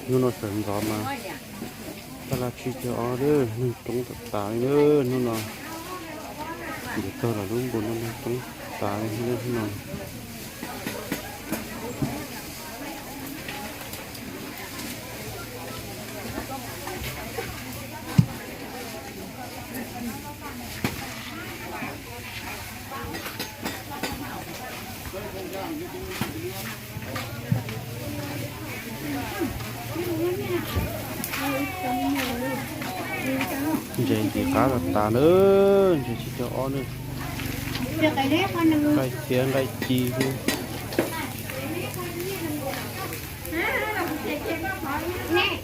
Hnub no sawv ntxov mas tab laj tsib caug ob, neeg coob tas tas li na. Hnub no ntiav tag los lub npua no neeg coob tas li hnub no. Ntses ntim qab tas tas na, ntses tsib caug ob na. Nqaij xiab nqaij ci xwb.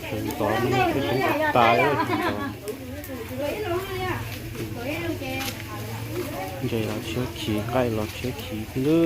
Sawv ntxov no peb coob tas tas li. Ntses los tshiab khiv, nqaij los tshiab khiv xwb na.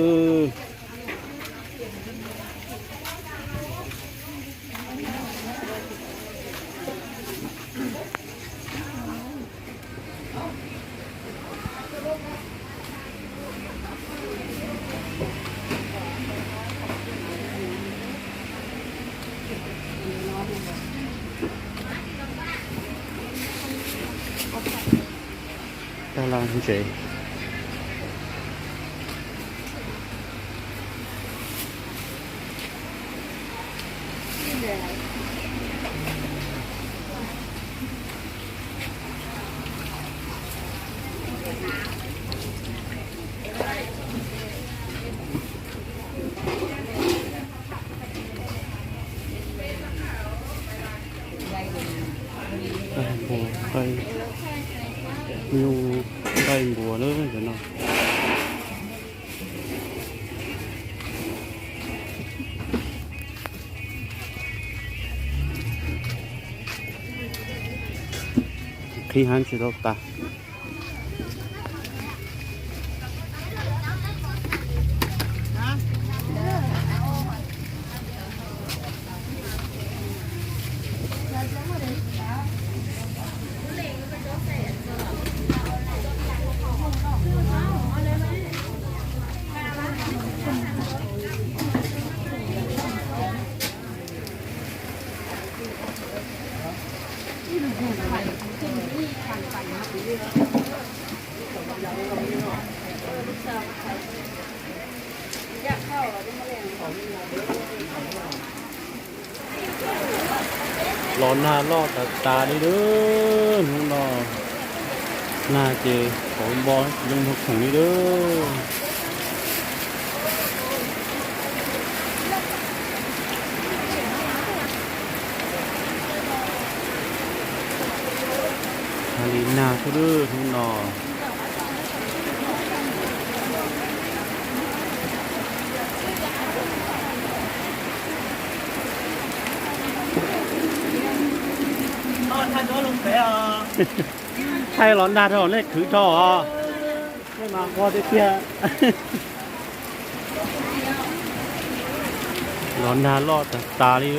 Tab laj ntses. Nqaij npua, nqaij nyuj, nqaij npua na cov no. Qhib hab tsis tau tas. Los nag loj tas tas li lawm hnub no. Nag ces qhov npo tsis zoo muag khoom li lawm. Nag li nag xwb lawm hnub no. Thaij los nag rau nej khwv rau os. Nej mas ua tiag tiag. Los nag loj tas tas li.